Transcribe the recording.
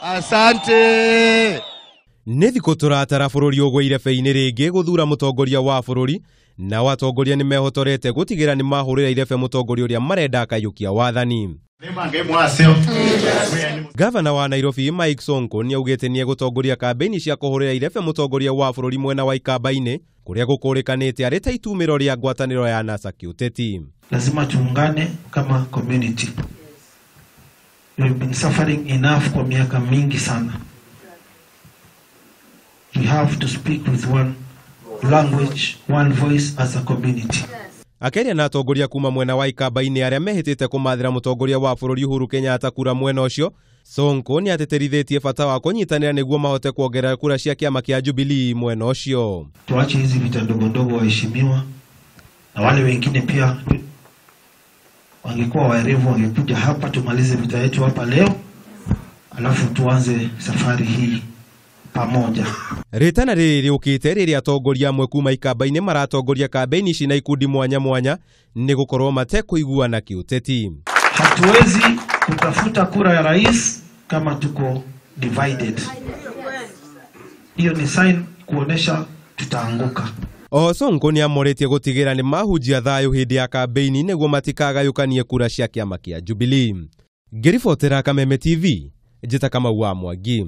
Asante. Nĩ thikũ tũratara bũrũri ũgwe irebe-inĩ rĩngĩ gũthura mũtongoria wa bũrũri, nao atongoria nĩ mehotorete gũtigĩra nĩ mahũrĩra irebe mũtongoria ũrĩa marenda akaiyũkia wathani. Gavana wa Nairobi Mike Sonko nĩ augĩte nĩ egũtongoria kambĩini cia kũhũrĩra irebe mũtongoria wa bũrũri mwena wa Ikamba-inĩ kũrĩa gũkũrĩkanĩte arĩ ta itumĩro rĩa ngwatanĩro ya NASA kĩũteti. Lazima tuungane kama community. We've been suffering enough kwa miaka mingi sana. We have to speak with one language, one voice as a community. Akĩaria na atongoria kuma mwena wa Ikamba-inĩ arĩa mehĩtĩte kũmathĩra mũtongoria wa bũrũri Uhuru Kenyatta kura mwena ũcio, Sonko nĩ atĩtĩrithĩtie bata wa kũnyitanĩra nĩguo mahote kuongerera kura cia kĩama kĩa Jubilee mwena ũcio. Tuache hizi vita ndogo ndogo, waheshimiwa, na wale wengine pia wangekuwa waerevu wangekuja hapa tumalize vita yetu hapa leo, alafu tuanze safari hii pamoja. Rĩtana rĩrĩ rĩũkĩte rĩrĩa atongoria amwe kuma Ikamba-inĩ maratongoria kambĩini ici na ikundi mwanya mwanya nĩ gũkorwo matekũiguana kĩũteti. Hatuwezi kutafuta kura ya rais kama tuko divided. Hiyo ni sign kuonesha tutaanguka. Oho Sonko nĩ amorĩtie gũtigĩra nĩ mahunjia thayũ hĩndĩ ya kambĩini nĩguo matikagayũkanie kura cia kĩama kĩa Jubilee. Ngĩribotera Kameme TV, njĩta Kamau wa Mwangi.